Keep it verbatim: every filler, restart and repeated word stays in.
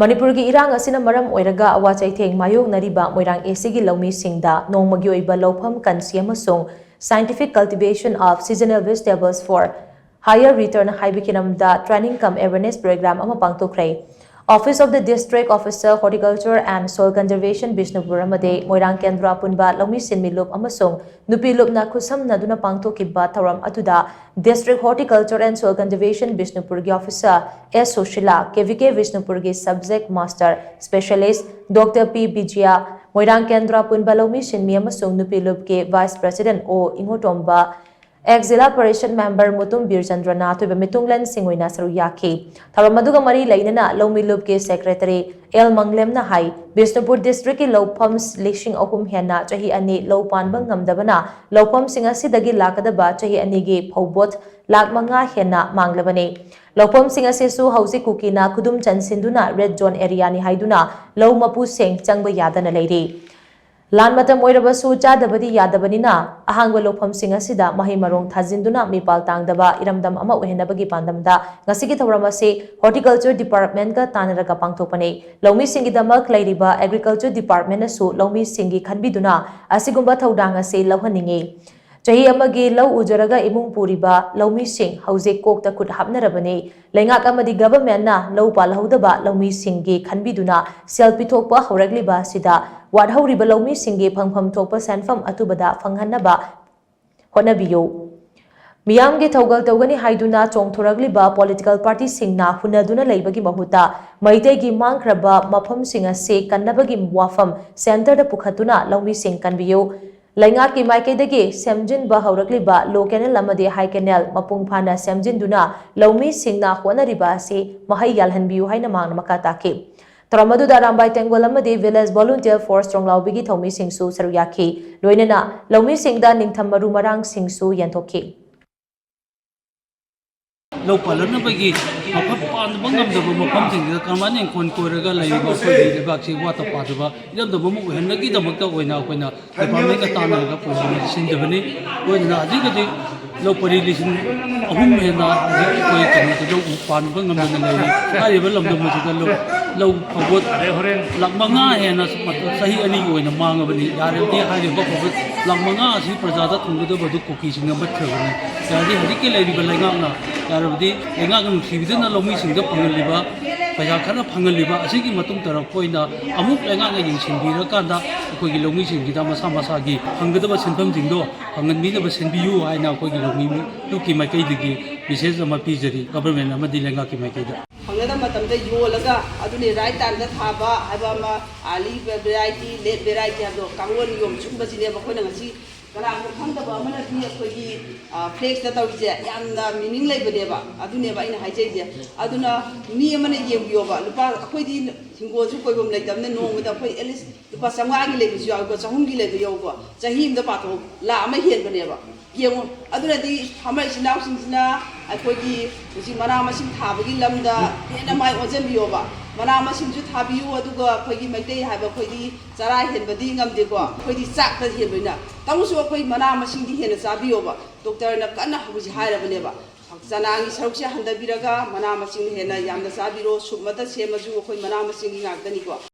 ꯃꯅꯤꯄꯨꯔꯒꯤ ꯏꯔꯥꯡ ꯑꯁꯤꯅ ꯃꯔꯝ ꯑꯣꯏꯔꯒ ꯑꯋꯥ ꯆꯩꯊꯦꯡ ꯃꯥꯌꯣꯛꯅꯔꯤꯕ ꯃꯣꯏꯔꯥꯡ ꯑꯦꯁꯤꯒꯤ ꯂꯧꯃꯤꯁꯤꯡꯗ ꯅꯣꯡꯃꯒꯤ ꯑꯣꯏꯕ ꯂꯧꯐꯝ ꯀꯟꯁꯤ ꯑꯃꯁꯨꯡ Scientific Cultivation of Seasonal Vegetables for Higher Return ꯍꯥꯏꯕꯒꯤ ꯂꯝꯗ training cum awareness program ꯑꯃ ꯄꯥꯡꯊꯣꯛꯈ꯭ꯔꯦ꯫ Office of the District Officer, Horticulture and Soil Conservation, Bishnupur ꯑꯃꯗꯤ ꯃꯣꯏꯔꯥꯡ ꯀꯦꯟꯗ꯭ꯔ ꯑꯄꯨꯟꯕ ꯂꯧꯃꯤ ꯁꯤꯟꯃꯤ ꯂꯨꯞ ꯑꯃꯁꯨꯡ ꯅꯨꯄꯤ ꯂꯨꯞꯅ ꯈꯨꯠꯁꯝꯅꯗꯨꯅ ꯄꯥꯡꯊꯣꯛꯈꯤꯕ ꯊꯧꯔꯝ ꯑꯗꯨꯗ District Horticulture and Soil Conservation ꯕꯤꯁꯅꯨꯄꯨꯔꯒꯤ officer S Sushila, K V K ꯕꯤꯁꯅꯨꯄꯨꯔꯒꯤ subject master specialist doctor P Bijiya, Moirang kendra ꯄꯨꯟꯕ ꯂꯧꯃꯤ ꯁꯤꯟꯃꯤ ꯑꯃꯁꯨꯡ ꯅꯨꯄꯤ ꯂꯨꯞꯀꯤ vice president ꯑꯣ ꯏꯉꯣꯇꯣꯝꯕ, ex ꯖꯤꯂꯥ ꯄꯔꯤꯁꯠ member ꯃꯨꯇꯨꯝ ꯕꯤꯔꯆꯟꯗ꯭ꯔꯅ ꯑꯊꯣꯏꯕ ꯃꯤꯇꯨꯡꯂꯦꯟꯁꯤꯡ ꯑꯣꯏꯅ ꯁꯔꯨꯛ ꯌꯥꯈꯤ꯫ ꯊꯧꯔꯝ ꯑꯗꯨꯒ ꯃꯔꯤ ꯂꯩꯅꯅ ꯂꯧꯃꯤ ꯂꯨꯞꯀꯤ secretary ꯑꯦꯜ ꯃꯪꯂꯦꯝꯅ ꯍꯥꯏ, ꯕꯤꯁꯅꯨꯄꯨꯔ districtꯀꯤ ꯂꯧꯐꯝ ꯂꯤꯁꯤꯡ ꯑꯍꯨꯝ ꯍꯦꯟꯅ ꯆꯍꯤ ꯑꯅꯤ ꯂꯧ ꯄꯥꯟꯕ ꯉꯝꯗꯕꯅ ꯂꯧꯐꯝꯁꯤꯡ ꯑꯁꯤꯗꯒꯤ ꯂꯥꯛꯀꯗꯕ ꯆꯍꯤ ꯑꯅꯤꯒꯤ ꯐꯧꯕꯣꯠ ꯂꯥꯈ ꯃꯉꯥ ꯍꯦꯟꯅ ꯃꯥꯡꯂꯕꯅꯤ꯫ ꯂꯧꯐꯝꯁꯤꯡ ꯑꯁꯤꯁꯨ ꯍꯧꯖꯤꯛ ꯀꯨꯀꯤꯅ ꯈꯨꯗꯨꯝ ꯆꯟꯁꯤꯟꯗꯨꯅ red zone areaꯅꯤ ꯍꯥꯏꯗꯨꯅ ꯂꯧ ꯃꯄꯨꯁꯤꯡ ꯆꯪꯕ ꯌꯥꯗꯅ ꯂꯩꯔꯤ꯫ ꯂꯥꯟ ꯃꯇꯝ ꯑꯣꯏꯔꯕꯁꯨ ꯆꯥꯗꯕꯗꯤ ꯌꯥꯗꯕꯅꯤꯅ ꯑꯍꯥꯡꯕ ꯂꯧꯐꯝꯁꯤꯡ ꯑꯁꯤꯗ ꯃꯍꯩ ꯃꯔꯣꯡ ꯊꯥꯖꯤꯟꯗꯨꯅ ꯃꯤꯄꯥꯜ ꯇꯥꯡꯗꯕ ꯏꯔꯝꯗꯝ ꯑꯃ ꯑꯣꯏꯍꯟꯅꯕꯒꯤ ꯄꯥꯟꯗꯝꯗ ꯉꯁꯤꯒꯤ ꯊꯧꯔꯝ ꯑꯁꯤ Horticulture Departmentꯀ ꯇꯥꯟꯅꯔꯒ ꯄꯥꯡꯊꯣꯛꯄꯅꯤ꯫ ꯂꯧꯃꯤꯁꯤꯡꯒꯤꯗꯃꯛ ꯂꯩꯔꯤꯕ Agriculture Departmentꯅꯁꯨ ꯂꯧꯃꯤꯁꯤꯡꯒꯤ ꯈꯟꯕꯤꯗꯨꯅ ꯑꯁꯤꯒꯨꯝꯕ ꯊꯧꯗꯥꯡ ꯑꯁꯤ ꯂꯧꯍꯟꯅꯤꯡꯏ꯫ ꯆꯍꯤ ꯑꯃꯒꯤ ꯂꯧ ꯎꯖꯔꯒ ꯏꯃꯨꯡ ꯄꯨꯔꯤꯕ ꯂꯧꯃꯤꯁꯤꯡ ꯍꯧꯖꯤꯛ ꯀꯣꯛꯇ ꯈꯨꯠ ꯍꯥꯞꯅꯔꯕꯅꯤ꯫ ꯂꯩꯉꯥꯛ ꯑꯃꯗꯤ governmentꯅ ꯂꯧ ꯄꯥꯜꯍꯧꯗꯕ ꯂꯧꯃꯤꯁꯤꯡꯒꯤ ꯈꯟꯕꯤꯗꯨꯅ ꯁꯦꯜ ꯄꯤꯊꯣꯛꯄ ꯍꯧꯔꯛꯂꯤꯕ ꯑꯁꯤꯗ ꯋꯥꯠꯍꯧꯔꯤꯕ ꯂꯧꯃꯤꯁꯤꯡꯒꯤ ꯐꯪꯐꯝ ꯊꯣꯛꯄ ꯁꯦꯟꯐꯝ ꯑꯊꯨꯕꯗ ꯐꯪꯍꯟꯅꯕ ꯍꯣꯠꯅꯕꯤꯌꯨ꯫ ꯃꯤꯌꯥꯝꯒꯤ ꯊꯧꯒꯜ ꯇꯧꯒꯅꯤ ꯍꯥꯏꯗꯨꯅ ꯆꯣꯡꯊꯣꯔꯛꯂꯤꯕ political partyꯁꯤꯡꯅ ꯍꯨꯟꯅꯗꯨꯅ ꯂꯩꯕꯒꯤ ꯃꯍꯨꯠꯇ ꯃꯩꯇꯩꯒꯤ ꯃꯥꯡꯈ꯭ꯔꯕ ꯃꯐꯝꯁꯤꯡ ꯑꯁꯤ ꯀꯟꯅꯕꯒꯤ ꯋꯥꯐꯝ centreꯗ ꯄꯨꯈꯠꯇꯨꯅ ꯂꯧꯃꯤꯁꯤꯡ ꯀꯟꯕꯤꯌꯨ꯫ ꯂꯩꯉꯥꯛꯀꯤ ꯃꯥꯏꯀꯩꯗꯒꯤ ꯁꯦꯝꯖꯤꯟꯕ ꯍꯧꯔꯛꯂꯤꯕ low canal ꯑꯃꯗꯤ high canal ꯃꯄꯨꯡ ꯐꯥꯅ ꯁꯦꯝꯖꯤꯟꯗꯨꯅ ꯂꯧꯃꯤꯁꯤꯡꯅ ꯍꯣꯠꯅꯔꯤꯕ ꯑꯁꯤ ꯃꯍꯩ ꯌꯥꯜꯍꯟꯕꯤꯌꯨ ꯍꯥꯏꯅ ꯃꯍꯥꯛꯅ ꯃꯈꯥ ꯇꯥꯈꯤ꯫ ꯊꯧꯔꯝ ꯑꯗꯨꯗ ꯑꯔꯥꯝꯕꯥꯏ ꯇꯦꯡꯒꯣꯜ ꯑꯃꯗꯤ Village Volunteer Force ꯇ꯭ꯔꯣꯡꯂꯥꯎꯕꯤꯒꯤ ꯊꯧꯃꯤꯁꯤꯡꯁꯨ ꯁꯔꯨꯛ ꯌꯥꯈꯤ꯫ ꯂꯣꯏꯅꯅ ꯂꯧꯃꯤꯁꯤꯡꯗ ꯅꯤꯡꯊꯝ ꯃꯔꯨ ꯃꯔꯥꯡꯁꯤꯡꯁꯨ ꯌꯦꯟꯊꯣꯛꯈꯤ꯫ ꯂꯧ ꯄꯥꯜꯂꯛꯅꯕꯒꯤ ꯃꯐꯝ ꯄꯥꯟꯕ ꯉꯝꯗꯕ ꯃꯐꯝꯁꯤꯡꯁꯤꯗ ꯀꯔꯝꯍꯥꯏꯅ ꯏꯪꯈꯣꯜ ꯀꯣꯏꯔꯒ ꯂꯩꯔꯤꯕ ꯑꯩꯈꯣꯏꯒꯤ ꯂꯩꯕꯥꯛꯁꯤ ꯋꯥꯠꯇ ꯄꯥꯗꯕ ꯏꯔꯝꯗꯝ ꯑꯃ ꯑꯣꯏꯍꯟꯅꯕꯒꯤꯗꯃꯛꯇ ꯑꯣꯏꯅ ꯑꯩꯈꯣꯏꯅ departmentꯀ ꯇꯥꯟꯅꯔꯒ program ꯑꯁꯤ ꯁꯤꯟꯖꯕꯅꯤ꯫ ꯑꯩꯈꯣꯏꯅ ꯍꯧꯖꯤꯛ ꯍꯧꯖꯤꯛ ꯂꯧ ꯄꯔꯤ ꯂꯤꯁꯤꯡ ꯑꯍꯨꯝ ꯍꯦꯟꯅ ꯍꯧꯖꯤꯛ ꯑꯩꯈꯣꯏ ꯀꯩꯅꯣꯗ ꯂꯧ ꯎ ꯄꯥꯟꯕ ꯉꯝꯗꯅ ꯂꯩꯔꯤ꯫ ꯍꯥꯏꯔꯤꯕ ꯂꯝꯗꯝ ꯑꯁꯤꯗ ꯂꯧ ꯂꯧ ꯐꯧꯕꯣꯠ ꯍꯣꯔꯦꯟ ꯂꯥꯛ ꯃꯉꯥ ꯍꯦꯟꯅ ꯆꯍꯤ ꯑꯅꯤꯒꯤ ꯑꯣꯏꯅ ꯃꯥꯡꯉꯕꯅꯤ꯫ ꯌꯥꯔꯕꯗꯤ ꯍꯥꯏꯔꯤꯕ ꯐꯧꯕꯣꯠ ꯂꯥꯛ ꯃꯉꯥ ꯑꯁꯤ ꯄ꯭ꯔꯖꯥꯗ ꯊꯨꯡꯒꯗꯕꯗꯨ ꯀꯨꯀꯤꯁꯤꯡꯅ ꯃꯠꯈ꯭ꯔꯕꯅꯤ꯫ ꯌꯥꯔꯗꯤ ꯍꯧꯖꯤꯛꯀꯤ ꯂꯩꯔꯤꯕ ꯂꯩꯉꯥꯛꯅ, ꯌꯥꯔꯕꯗꯤ ꯂꯩꯉꯥꯛꯅ ꯅꯨꯡꯁꯤꯕꯤꯗꯨꯅ ꯂꯧꯃꯤꯁꯤꯡꯗ ꯐꯪꯍꯜꯂꯤꯕ ꯄꯩꯁꯥ ꯈꯔ ꯐꯪꯍꯜꯂꯤꯕ ꯑꯁꯤꯒꯤ ꯃꯇꯨꯡ ꯇꯥꯔꯛꯄ ꯑꯣꯏꯅ ꯑꯃꯨꯛ ꯂꯩꯉꯥꯛꯅ ꯌꯦꯡꯁꯤꯟꯕꯤꯔꯀꯥꯟꯗ ꯑꯩꯈꯣꯏꯒꯤ ꯂꯧꯃꯤꯁꯤꯡꯁꯤꯗ ꯃꯁꯥ ꯃꯁꯥꯒꯤ ꯐꯪꯒꯗꯕ ꯁꯦꯟꯐꯝꯁꯤꯡꯗꯣ ꯐꯪꯍꯟꯕꯤꯅꯕ ꯁꯤꯟꯕꯤꯌꯨ ꯍꯥꯏꯅ ꯑꯩꯈꯣꯏꯒꯤ ꯂꯧꯃꯤ ꯂꯨꯞꯀꯤ ꯃꯥꯏꯀꯩꯗꯒꯤ ꯃꯦꯁꯦꯖ ꯑꯃ ꯄꯤꯖꯔꯤ ꯒꯚꯔꯟꯃꯦꯟ ꯑꯃꯗꯤ ꯂꯩꯉꯥꯛꯀꯤ ꯃꯥꯏꯀꯩꯗ꯫ ꯐꯪꯅꯗꯕ ꯃꯇꯝꯗ ꯌꯣꯜꯂꯒ ꯑꯗꯨꯅꯤ ꯔꯥꯏꯠ ꯇꯥꯏꯝꯗ ꯊꯥꯕ ꯍꯥꯏꯕ ꯑꯃ, ꯑꯥꯔꯂꯤ ꯚꯦꯔꯥꯏꯇꯤ, ꯂꯦꯠ ꯚꯦꯔꯥꯏꯇꯤ ꯍꯥꯏꯕꯗꯣ ꯀꯥꯡꯂꯣꯟ ꯅꯤꯌꯣꯝ ꯁꯨꯝꯕꯁꯤꯅꯦꯕ ꯑꯩꯈꯣꯏꯅ ꯉꯁꯤ ꯀꯅꯥꯒꯨꯝꯕ ꯈꯪꯗꯕ ꯑꯃꯅꯗꯤ ꯑꯩꯈꯣꯏꯒꯤ, ꯑ, ꯐ꯭ꯂꯦꯛꯁꯇ ꯇꯧꯔꯤꯁꯦ ꯌꯥꯝꯅ ꯃꯤꯅꯤꯡ ꯂꯩꯕꯅꯦꯕ꯫ ꯑꯗꯨꯅꯦꯕ ꯑꯩꯅ ꯍꯥꯏꯖꯩꯁꯦ꯫ ꯑꯗꯨꯅ ꯃꯤ ꯑꯃꯅ ꯌꯦꯡꯕꯤꯌꯣꯕ, ꯂꯨꯄꯥ, ꯑꯩꯈꯣꯏꯗꯤ ꯍꯤꯡꯒꯣꯜꯁꯨ ꯀꯣꯏꯐꯝ ꯂꯩꯇꯕꯅꯤꯅ ꯅꯣꯡꯃꯗ ꯑꯩꯈꯣꯏ ꯑꯦꯠꯂꯤꯁ ꯂꯨꯄꯥ ꯆꯥꯝꯃꯉꯥꯒꯤ ꯂꯩꯕꯁꯨ ꯌꯥꯎꯏꯀꯣ, ꯆꯍꯨꯝꯒꯤ ꯂꯩꯕ ꯌꯥꯎꯏꯀꯣ꯫ ꯆꯍꯤ ꯑꯃꯗ ꯄꯥꯊꯣꯛ ꯂꯥꯛ ꯑꯃ ꯍꯦꯟꯕꯅꯦꯕ꯫ ꯌꯦꯡꯉꯣ, ꯑꯗꯨꯅꯗꯤ ꯐꯥꯔꯃꯔ ꯏꯆꯤꯟ ꯏꯅꯥꯎꯁꯤꯡꯁꯤꯅ ꯑꯩꯈꯣꯏꯒꯤ ꯍꯧꯖꯤꯛ ꯃꯅꯥ ꯃꯁꯤꯡ ꯊꯥꯕꯒꯤ ꯂꯝꯗ ꯍꯦꯟꯅ ꯃꯥꯏ ꯑꯣꯟꯁꯤꯟꯕꯤꯌꯣꯕ꯫ ꯃꯅꯥ ꯃꯁꯤꯡꯁꯨ ꯊꯥꯕꯤꯌꯨ, ꯑꯗꯨꯒ ꯑꯩꯈꯣꯏꯒꯤ ꯃꯩꯇꯩ ꯍꯥꯏꯕ ꯑꯩꯈꯣꯏꯗꯤ ꯆꯔꯥ ꯍꯦꯟꯕꯗꯤ ꯉꯝꯗꯦꯀꯣ, ꯑꯩꯈꯣꯏꯗꯤ ꯆꯥꯛꯇ ꯍꯦꯟꯕꯅꯤꯅ꯫ ꯇꯧꯕꯁꯨ ꯑꯩꯈꯣꯏ ꯃꯅꯥ ꯃꯁꯤꯡꯗꯤ ꯍꯦꯟꯅ ꯆꯥꯕꯤꯌꯣꯕ꯫ ꯗꯣꯛꯇꯔꯅ ꯀꯟꯅ ꯍꯧꯖꯤꯛ ꯍꯥꯏꯔꯕꯅꯦꯕ, ꯆꯅꯥꯒꯤ ꯁꯔꯨꯛꯁꯦ ꯍꯟꯊꯕꯤꯔꯒ ꯃꯅꯥ ꯃꯁꯤꯡ ꯍꯦꯟꯅ ꯌꯥꯝꯅ ꯆꯥꯕꯤꯔꯣ꯫ ꯁꯨꯞ ꯑꯃꯇ ꯁꯦꯝꯃꯁꯨ ꯑꯩꯈꯣꯏ ꯃꯅꯥ ꯃꯁꯤꯡꯒꯤ ꯉꯥꯛꯇꯅꯤꯀꯣ꯫